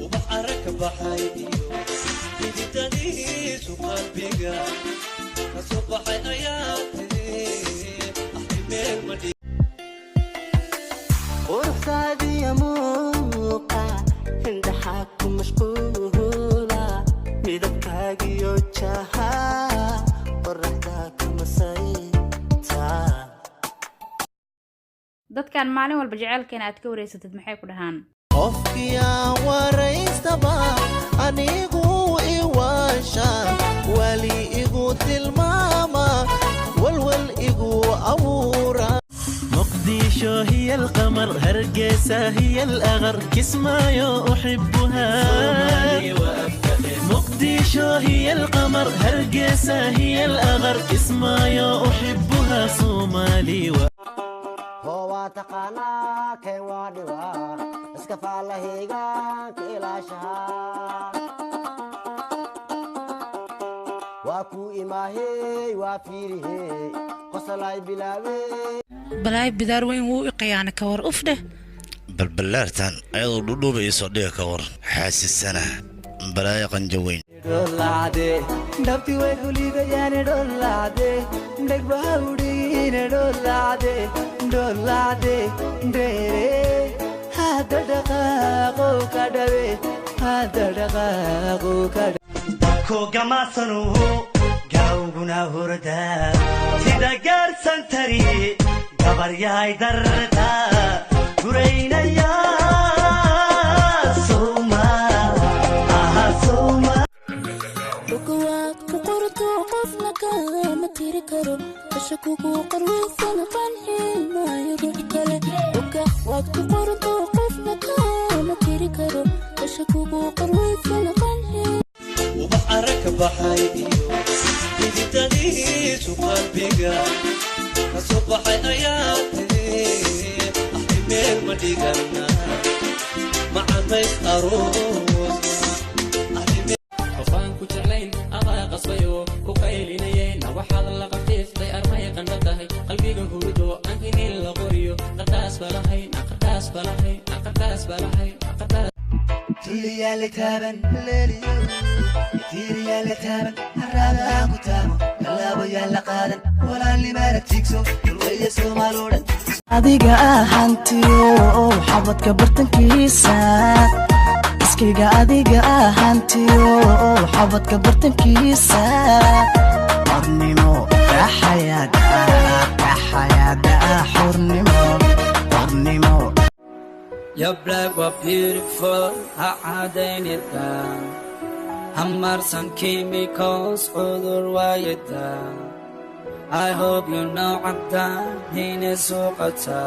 Ubax arag baxay iyo xididadiisu qalbiga ka soo baxay ayaa tiri axdi meel ma. Quruxdaadiya muuqa indhaxaa ku mashquula, midabkaagiyo jaha qoraxda ka masayta. Dadkan maalin walba jaceylkeena aad ka wareysatid, maxay ku dhahaan? Qofkii aan waraystaba anigu iwaasha, wali igu tilmaama, walwal igu abuura. مقديشو هي القمر، هرقيسة هي الأغر، كسمايو أحبها. مقديشو هي القمر، هرقيسة هي الأغر، كسمايو أحبها، صومالي و Waa taqaanaa keen, waa dhibaa iska faallahayga ka ilaashaha. Waa kuu imaahey, waa fiirihey, qosolay bilaabey. Balaay, bidaar weyn wuu i qiyaana, ka war uf dheh. Balballaartan ayadoo dhudhuuba iisoo dhiga, ka war xaasisana, balaayo qanjo weyn. Dholacde dhabti way kuliidayaane, dholacde dhegbaha udhiine, dholacde dholacde dheere hadda dhaqaaqo ka dhawe, hadda dhaqaaqo ka. Kogamasanu gawguna hurda sida gaarsan tari gabaryahay darta guraynaya suma aha suma. Waad ku qorto, qofna kama tiri karo, kasha kugu qarweysan, qanci maayo ruux kale. Oga waad ku qorto, qofna kama tiri karo, kasha kugu qarweysan, qanci. Ubax arag baxay iyo xididadiisu qalbiga ka soo baxay ayaa tiri axdi meel ma dhigana macanays aroosna. Qofaan ku jeclayn adaa qasbayo ku qaylinayeenna, waxaad la qafiiftay armay qandha tahay, qalbiga hurudo aankinin la qoriyo, qardaas balahayn, qardaas balahayn, qardaas balahayn, qardaas. Tulliyaale taaban leeliyo, tiiriyaale taaban, haraada ku taamo, tallaabo la qaadan, walaalnimaana tiigso dulweeye Soomaaloo dhan. Adiga ahantiyo xabadka bartankiisa iskayga, adiga ahantiyo xabadka bartankiisa, xornimo kaxayaada, kaxayaada, xornimo, xornimo. Your black was beautiful, ha cadaynida, hamarsan chemicals, cudur waayida. I hope you know cadaan inay suuqata.